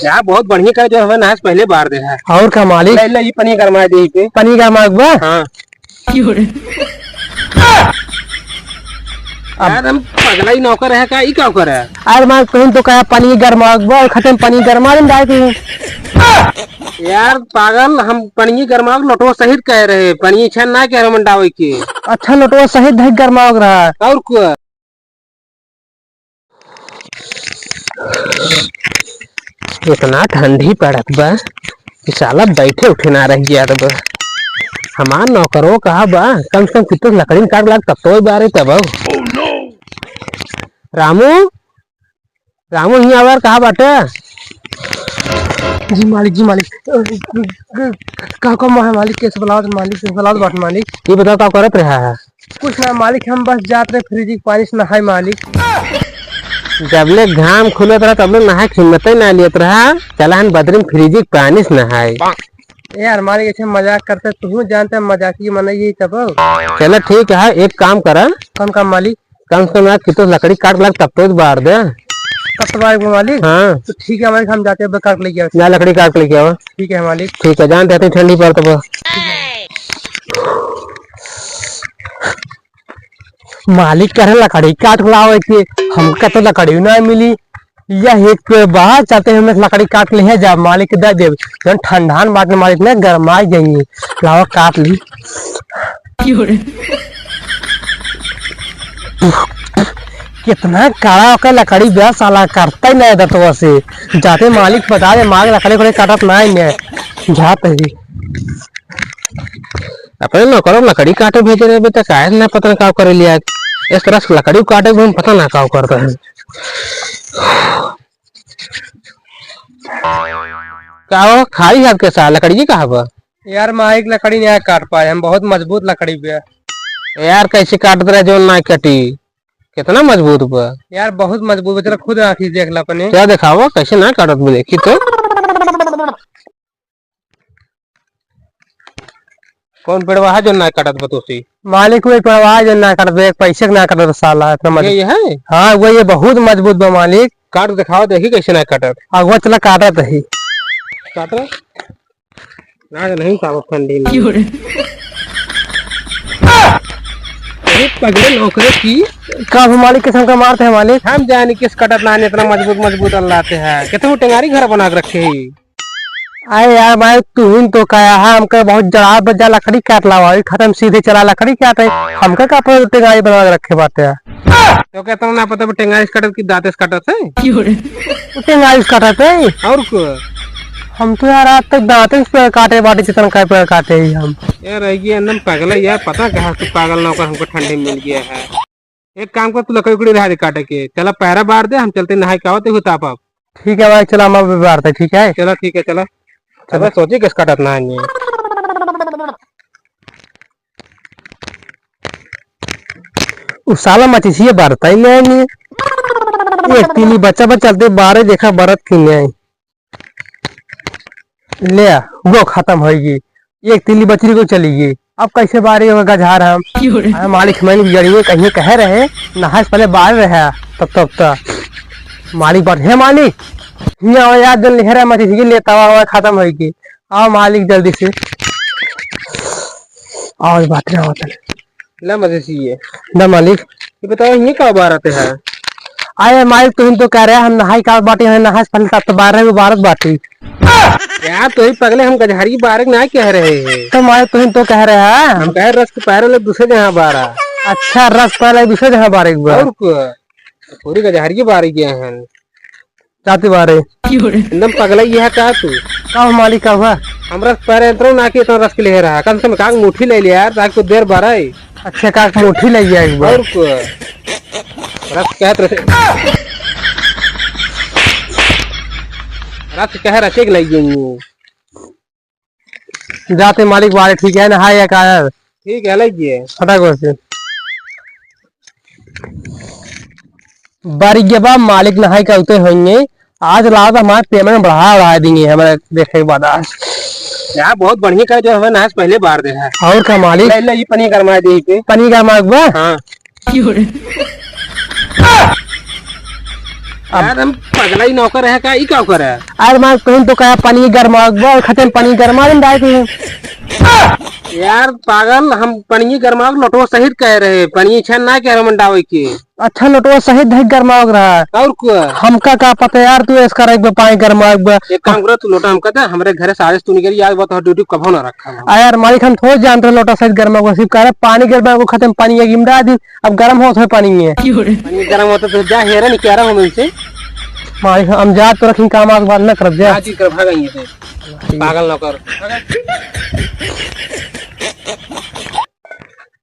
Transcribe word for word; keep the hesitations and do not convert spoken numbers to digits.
यार, बहुत बढ़िया करे, जो हमें नहाए से पहले बार दे है। और का मालिक? ले, ले, ये पनिया गरमाए दे पे। पनिया गरमाए बा? हाँ। यार, हम पगला ही नौकर है का? ई का करे? अरे, मैं तुम तो कहा पनिया गरमाए बा, और खत्म पनिया गरमा दे डाल के। यार पागल, हम पनिया गरमाए लोटवा सहित कह रहे, पनिया छन ना कह रहे मंडावे के। अच्छा, लोटवा सहित धई गरमाए रहा। और को इतना ठंडी पड़त बा कि साला बैठे उठे ना रह गया बा। हमार नौकरो कहा बा, कम से कम कितने लकड़ी काट लाग तब तो बारे तब। रामू, रामू, हियाँ आवर कहा बाटे? जी मालिक, जी मालिक। अ, ग-, ग-, का, का है मालिक? कैसे बुलावत मालिक? कैसे बुलावत बाटे मालिक? ये बताओ, का करत रहा है? कुछ ना मालिक, हम बस जात रहे फ्रिज के पानी से नहाए मालिक। जबले घाम खुलत रहा, तबले नहाए के हिम्मत ही ना लियत रहा। चला हन बदरी में फ्रिज के पानी से नहाए। ए यार मालिक, ऐसे मजाक करते, तू जानते मजाकी मनई है तब। चला ठीक है, एक काम करा। कौन काम मालिक? कम से कम यार, कितो लकड़ी काट लाग तब तो बार दे। तब तो बार मालिक? हाँ। तो ठीक है मालिक, हम जाते हैं, काट लेके आओ। जा लकड़ी काट लेके आओ। ठीक है मालिक। ठीक है, जान देते ठंडी पर तब। मालिक कहे लकड़ी काट लावे के, हमका तो लकड़ी ना मिली। यह एक पेड़ बाहर चलते हैं, हमें लकड़ी काट ले जा, मालिक के दे देब। जौन ठंडान बाटे मालिक ने गरमाई जाइए। लावा काट ली। कितना कड़ा ओकर लकड़ी बा, साला काटता ही नहीं दतवा से। जाते मालिक बता दे, मालिक लकड़ी उकड़ी काटत नहीं ने। जात ही। अपने नौकरों लकड़ी काटे भेजे रहे, बेटा काहे ना पता ना का करे लिया। इस तरह से लकड़ी काटे भी हम पता ना का करता है। का हो, खाली हाथ के साथ लकड़ी की कहा बा? यार, मालिक लकड़ी नहीं काट पाए, हम बहुत मजबूत लकड़ी पे। यार, कैसे काटत रहे जो ना कटी, कितना मजबूत बा। यार, बहुत मजबूत बा, चला खुद आँखी देख ला अपने। क्या दिखावा, कैसे ना काटत बा, देखी तो। कौन पेड़वा है जो ना काटत बतोसी? मालिक, वही पेड़वा है जो ना काटत, एक पैसे के ना काटत साला, इतना मजबूत। ये, ये है? हाँ, वो ये बहुत मजबूत बा मालिक। काट दिखाओ, देखी कैसे ना काटत। अगवा चला काटत ही। काट रहा? ना, नहीं साहब, ठंडी में। क्यों रे? अरे पगले नौकरे की। का हो मालिक, किस हमका मारते हैं मालिक? हम जानी किस काटत ना, इतना मजबूत मजबूत अल्लाते हैं। कितने टेंगारी घर बना के रखे ही। अरे यार भाई, तुहिन तो कहा है, हमका बहुत जड़ा बजा लकड़ी काट लावा, ई खत्म सीधे चला लकड़ी काटे, हमका का पता टेंगारी बना के रखे बाटे। तो क्या तुमने पता टेंगारी से काटत कि दांते से काटत है? क्यों रे? टेंगारी से काटत है। और को? हम तो यार आज तक दांते से पेड़ काटे बाटे, जितना का पेड़ काटे ही हम। यार, ये एकदम पागल है यार, पता कहाँ से पागल नौकर हमको ठंडी में मिल गया है। एक काम कर, तू लकड़ी उकड़ी रहा दे काटे के, चला पहरा बार दे, हम चलते नहाए के आवत, देखो ताप आप। ठीक है भाई, चला हम अब बार दे, ठीक है? चला ठीक है, चला। चला। अबे सोची किस काटत ना है ये। उ साला मचिसिया बारता ही नहीं है। एक तीली बच्चा बच्चा चलते बारे देखा बरत की नहीं। ले, वो खत्म होइगी। एक तीली बचरी को चली गई। अब कैसे बारी होगा गजहार हम? क्यों रे? अरे मालिक, मैंने जड़िए कहीं कहे रहे, नहाए से पहले बाहर रहे, तब, तब, तब। मालिक बात, "हे मालिक, हियाँ आओ यार, जल्दी हेरा मत, इसकी लेता हुआ, हुआ खत्म होइगी। आओ मालिक, जल्दी से।" और बात ना होता। ना मजेसी है। ना मालिक। ये बताओ, ये का बारत है? अरे मालिक, तुम तो कह रहे हैं, हम नहाई का बाटी है, नहाए से पहले तब तो बारह को बारत बाटी। यार, तो ही पगले, हम गजहरी बारह ना कह रहे हैं। तो मालिक, तुम तो कह रहे हैं। हम कह रस के पैरों ले दूसरे जहाँ बारह। अच्छा, रस पैरों ले दूसरे जहाँ बारह एक बार। और को? पूरी गजहरी बारह गया है। जाति बारे। एकदम पगला ही है का तू? का हो मालिक, का हुआ? हमरा पैर अंतरो ना के इतना रस के ले रहा। कम से कम काग मुट्ठी ले लिया यार, ताकि कुछ देर बारे। अच्छा, काग मुट्ठी ले लिया एक बार। और को? रस कहत रहे। रस कह रचे के ले जाएंगे। जाते मालिक बारे, ठीक है ना? हाय या का है? ठीक है, लग गए। फटाक से। बारी के बाद मालिक नहाई का उतर होंगे। आज लाओ तो हमारे पेमेंट बढ़ा, बढ़ा देंगे हमारे देखे के बाद आज। यार, बहुत बढ़िया करे जो हमें नहाए से पहले बार दे है। और का मालिक? ले, ले, ये पनीर गरमाए दे पे। पनीर गरमाए बा? हाँ। अब यार, हम पगला ही नौकर है का, ई का करे? अरे मालिक, तुम तो कहा पानी गरमावे, खतम पानी गरमा दिन डाल के। यार पागल, हम पानी गरमावे लोटवा सहित कह रहे, पानी छन ना कह रहे मंडावे के। अच्छा, लोटवा सहित धई गरमावे रहा। और को? हमका का पता यार, तू ऐसा करे एक बार पानी गरमावे एक बार। एक काम करो, तू लोटा हमका दे, हमरे घरे सारे से तू निकल, यार बहुत ड्यूटी कभो ना रखा हम। आ यार मालिक, हम थोड़ा जानते हैं लोटा सहित गरमावे, सिर्फ कह रहे पानी गरमावे खतम, पानी एक इमड़ा दिन, अब गरम होत है पानी में। पानी गरम होत है तो जा हेरा नहीं कह रहा हूँ मैं इनसे। मालिक, हम जा तो रखी काम आज बात न करब जा। आज ही कर भागा यहाँ से। पागल नौकर।